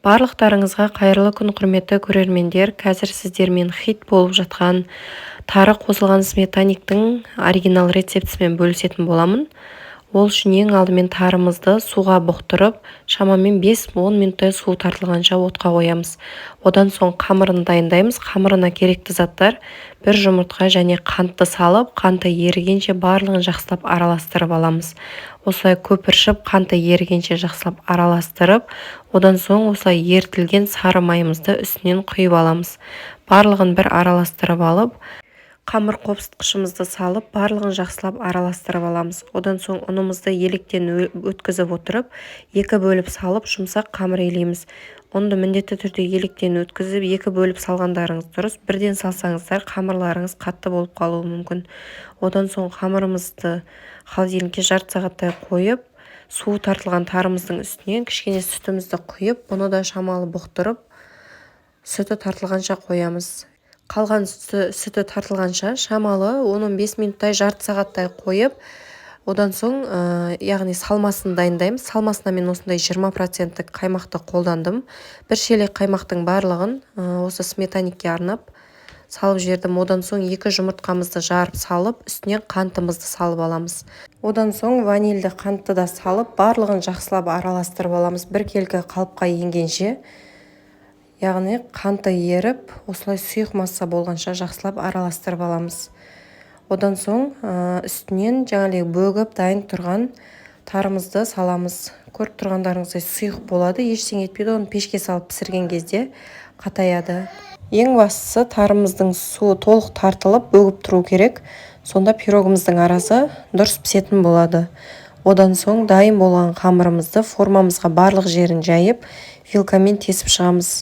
Барлықтарыңызға қайырлы күн, құрметті көрермендер! Қазір сіздермен хит болып жатқан тары қосылған сметанниктің оригинал рецептісімен бөлісетін боламын. Ол үшін ең алдымен тарымызды суға бұқтырып, шамамен 5-10 минуттай су тартылғанша отқа қоямыз. Одан соң қамырын дайындаймыз. Қамырына керекті заттар: бір жұмыртқа және қантты салып, қанты ерігенше барлығын жақсылап араластырып аламыз. Осылай көпіршіп, қанты ерігенше жақсылап араластырып, одан соң осылай ерітілген сары майымызды үстінен құйып аламыз. Барлығын бір араластырып алып, қамыр қопсытқышымызды салып, барлығын жақсылап араластырып аламыз. Одан соң ұнымызды електен өткізіп отырып, екі бөліп салып, жұмсақ қамыр илейміз. Ұнды міндетті түрде електен өткізіп, екі бөліп салғандарыңыз дұрыс. Бірден салсаңыздар, қамырларыңыз қатты болып қалуы мүмкін. Одан соң қамырымызды холодильникке жарты сағаттай қойып, суы тартылған тарымыздың үстінен кішкене сүтімізді құйып, бұны да шамалы бұқтырып, сүті тартылғанша қоямыз. Қалған сүті тартылғанша шамалы 10-15 минуттай, жарты сағаттай қойып, одан соң яғни салмасын дайындаймыз. Салмасына мен осындай 20 проценттік қаймақты қолдандым. Бір шелек қаймақтың барлығын осы сметанникке арнап салып жібердім. Одан соң екі жұмыртқамызды жарып салып, үстінен қантымызды салып аламыз. Одан соң ванильді қантты да салып, барлығын жақсылап араластырып аламыз біркелкі қалыпқа енгенше, яғни қанты еріп, осылай сұйық масса болғанша жақсылап араластырып аламыз. Одан соң үстінен жаңағыдай бөгіп дайын тұрған тарымызды саламыз. Көріп тұрғандарыңыздай, сұйық болады, ештеңе етпейді. Оны пешке салып пісірген кезде қатаяды. Ең бастысы, тарымыздың суы толық тартылып, бөгіп тұру керек. Сонда пирогымыздың арасы дұрыс пісетін болады. Одан соң дайын болған қамырымызды формамызға барлық жерін жайып, вилкамен тесіп шығамыз.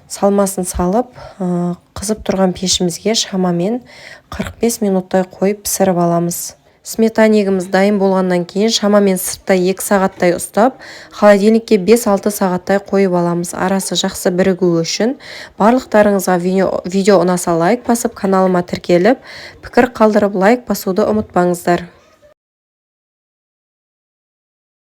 Салмасын салып, қызып тұрған пешімізге шамамен 45 минуттай қойып, пісіріп аламыз. Сметаннигіміз дайын болғаннан кейін шамамен сыртта 2 сағаттай ұстап, холодильникке 5-6 сағаттай қойып аламыз, арасы жақсы бірігуі үшін. Барлықтарыңызға видео ұнаса, лайк басып, каналыма тіркеліп, пікір қалдырып, лайк басуды ұмытпаңыздар.